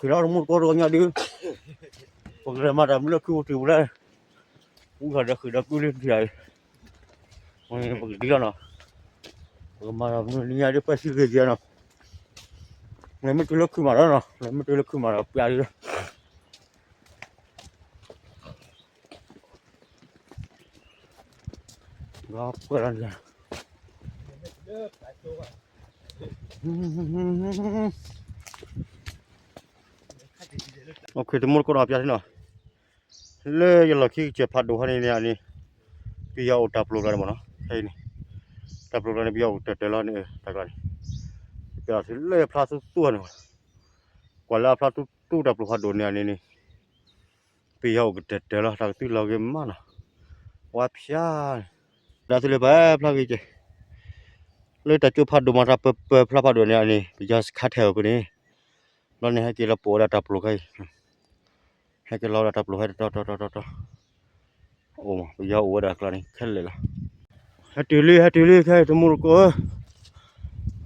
လီၤတမူတကိးတဂီၤညါဒုး, ပကလဲၤမၤတၢ်မနုၤလၢခုၣ်ပူၤတုၤပူၤလဲၣ်, အူထီၣ်ဒီးဃုာ်ဒီးကုလၢထံၣ်, ပကဒ်လီၤနီၤ, ပကမၤတၢ်မနုၤညါဒုး ပှဲၤဆံဂ့ၤယဲနီၤ, လဲၤမ့ၢ်တုၤလၢခုၣ်မးဒီးနီၤ, လဲၤမ့ၢ်တုၤလၢခုၣ်မးဒီးပျးဒုး လီၤပှဲၤလီၤန့ၣ်, တမူတကိးဒီးပျးထံနီၤ, လၢယလီၢ်ခံကစၢၢ်ဖးဒိၣ်ဟီန့ၣ်န့ၣ်န့ၣ်, ပယီၤအိၣ်တၢ်ပျိာ်ကျါန့ၣ်မ့ၢ်နီၤ, ခဲအံၤန့ၣ်, တၢ်ပျိာ်ကျါန့ၣ် ပယီၤအိၣ်တၢ်တၢၢ်လီၤန့ၣ် တၢ်ကျါန့ၣ်, ပယီၤသုးလၢဖျါသူသူန့ၣ်, ကွၢ်လၢအဖျါသူသူတၢ်ပျိာ်ဖးဒိၣ်န့ၣ်န့ၣ်န့ၣ် ပယီၤအိၣ်ကတၢၢ်တၢၢ်လီၤ တၢ်ကသုလီၤဂ့ၤမးနီၤ, ဝါဖၠါ, ဒၣ်သုလၢပှၤဖျါဂ့ၤကဲ, လၢတၢ်ကၠိဖးဒိၣ်မၤတၢ်ပၢၢ်ပၢၢ်ဖျါဖးဒိၣ်န့ၣ်န့ၣ် ပယီၤစခါထဲးအီၤဖဲန့ၣ်, ဘျီန့ၣ် ဟဲက့ၤလီၤပိာ်ဝဲဒၣ်တၢ်ပျိာ်ခဲအံၤ, ဟဲက့ၤလီၤဝဲဒၣ်တၢ်ပျိာ်ဟဲတတီၤတီၤတီၤတီၤတီၤ, အိၣ်မး ပယီၤအိၣ်ဝဲဒၣ်ကျါန့ၣ် ခဲလၢာ်လီၤ, ဟဲတုၤလံ ဟဲတုၤလံ ခဲအံၤတမူတကိးဧၢ,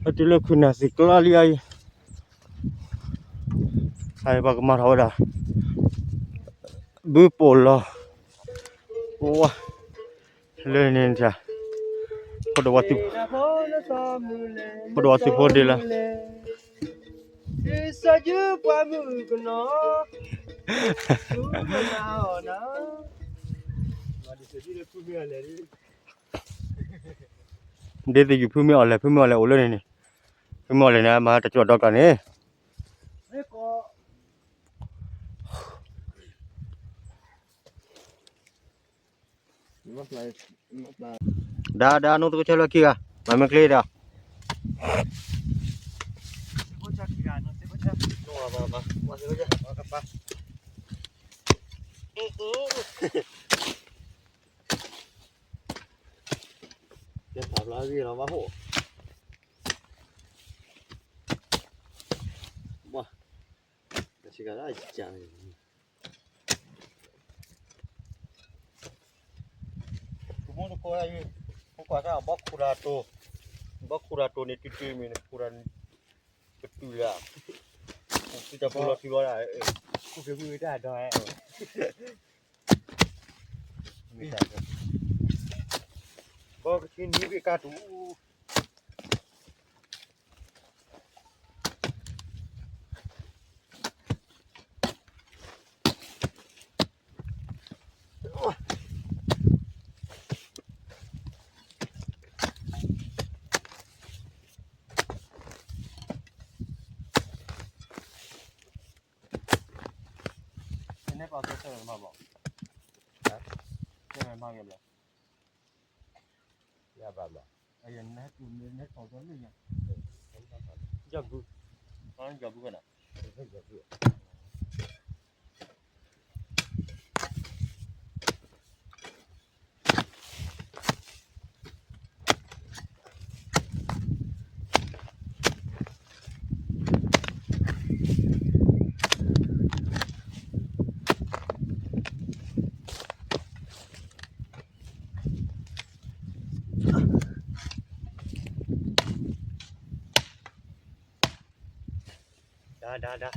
ဟဲတုၤလၢခုၣ်နၢ်သံၣ်ကျါလံအံၤ, အံၤပှၤကမၤထီၣ်ဝဲဒၣ် ဘုပိာ်လီၤ, ဝါ, လၢန့ၣ်, ဖိဒိၣ်ဝါသုး, ဖိဒိၣ်ဝါသုးဖိဒ့လီၤ, စီၤယုပှၤမုၣ်ကနီၤ, ဒ်သိးယု ဖုမ့ၢ်အီၣ်လဲၣ် ဖုမ့ၢ်အီၣ်လဲၣ်အိၣ်လၢန့ၣ်န့ၣ်, ဖုမ့ၢ်အီၣ်လဲၣ်န့ၣ် မၤတၢ်ကၠိဒီးကျါန့ၣ် ဒါဒါ နိသကိးဆၢလၢခံဂၤ မၤမ့ၢ်ကျ့ဒီး ကမူတကိးအံၤ ပကွၢ်တၢ်ဘီခူရၤတိၤ, ဘီခူရၤတိၤန့ၣ် တုၤတုၤမ့ၢ်နခူရၤန့ၣ် ကတုၤလၢ, ပူၤတၢ်ပူၤလီၤတုၤလီၤဒၣ်, ခူက့ၤဝံၤတၢ်ဒီး, ဘီကဆံနံၤက့ၤကါတူၤ နပာ်ကဲဆၢမၤဘၣ်, ဆၢမၤကဲဘျီ, ယဘၣ်ဘၣ်, ယဘု, ယဘုကနၤ ဒါဒါဒါ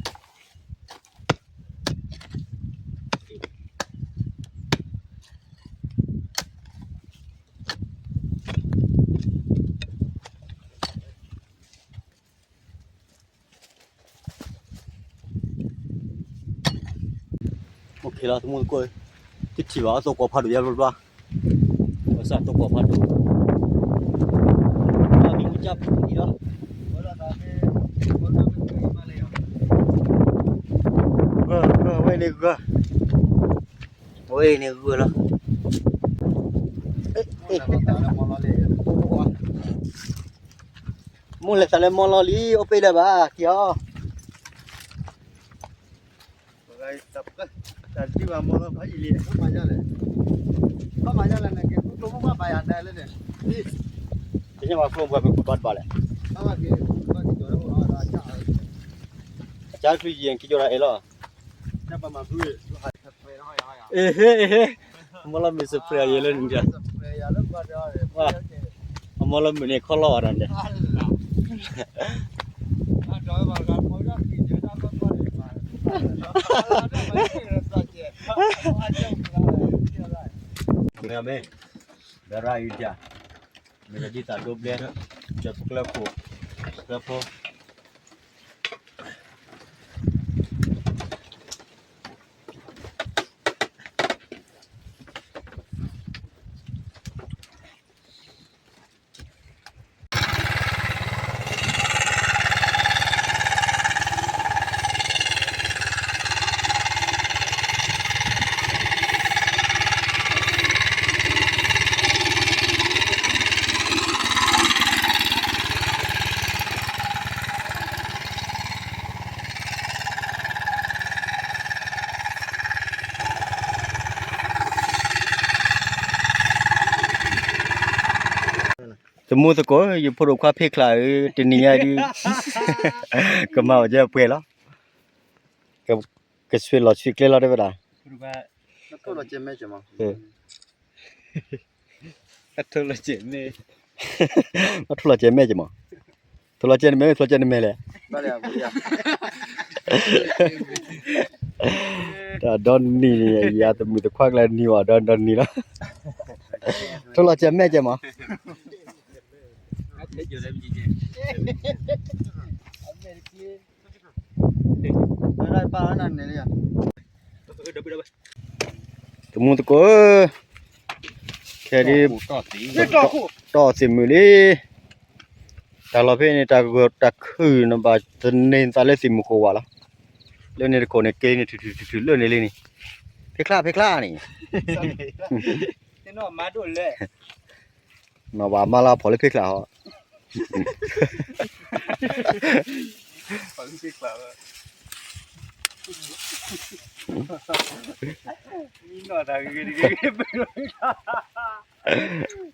အိၣ်ခ့လီၤ တမူတကိး, တထံၣ်ဘၣ်အသိးကွၢ်ဖးဒိၣ်ယါဘျီဘျီ, ဘၣ်ဆၣ်သိးကွၢ်ဖးဒိၣ်, မ့ၢ်မူကၢ်ဖုၣ်အံၤလီၤ, ဂၢၢ်ဂၢၢ်ဝဲန့ၣ်ဂၢၢ်, ဝဲန့ၣ်ဂၢၢ်လီၤ, မိၢ်လဲၤသးလၢမီလီၤလံ အိၣ်ပ့ၤလၢၤဘၣ် က့ၤအီၤ တၢ်ဒုးဘၣ်မီလီၤဖးအံၤလံ, ဘၣ်မၤညါလဲၣ်, ဘၣ်မၤညါလဲၣ်န့ၣ် ကဲ ကျိမိၢ်ဘၣ်ဘၣ်ယၤဒၣ်လဲၣ်န့ၣ်, တညါဘၣ်ကျိဘၣ်ပကွၢ်ဘၣ်တဘၣ်လဲၣ်, အကၢ်ချံယံၤက့ၤကၠီဒီးအဲၣ်လီၤ, အ့ဟ့ အ့ဟ့ မီလီၤမုၢ်စပရဲးယဲလၢန့ၣ်, အမီလီၤမုၢ်န့ၣ်ခီလီၤဘၣ်ဒီးန့ၣ် အဒိးဘၣ်ဂၤဖိဒၣ်ကံၣ်တဲတၢ်ဘၣ်ဘၣ်န့ၣ်ဘၣ် မ့ၢ်မ့ၢ် ဒီးရၤအံၤဒၣ် မ့ၢ်ကဒ်သးဒိဘျဲ ကၢၤပကျၢၤခိၣ် ကၢၤဖိ သမူသကိး ယဖိဒိၣ်ခွါဖ့ချးဧၢ တနံၤညါဒုး ကမၤအီၤကဲပှဲၤလီၤ. ကဆှ့လီၤဆှ့ကျဲလီၤတဲဝဲဒၣ် ထိၣ်လီၤကဲမဲာ်ကမး, ထိၣ်လီၤကဲမဲာ် ထိၣ်လီၤကဲနမဲာ်လဲၣ်, တၢ်ဒီနံၤန့ၣ် ယသမုၣ်သခွါကျါနံၤဝဲ ဒီဒီနံၤလီၤ, ထိၣ်လီၤကဲမဲာ်ကမး. သမူသကိးဧၢ, ခဲဒ် တီၢ်သ့ၣ်မုၢ်လံ, တၢ်လီၢ်ဖဲန့ၣ် တၢ်ခုၣ်နဘၣ်သန့ၤသးလၢသ့ၣ်မုၢ်ဃိးဝဲလီၤ, လၢန့ၣ်တခိၣ်န့ၣ် က့ၤန့ၣ် ထုထုထုထုလၢန့ၣ်လံန့ၣ်, ဖ့ချါ ဖ့ချါန့ၣ် နီၢ်ဘၣ်မါလၢဖီၣ်လၢဖ့ချါဟီ, မံနီၢ်တၢ်ဂ့ၤတဂ့ၤဂ့ၤ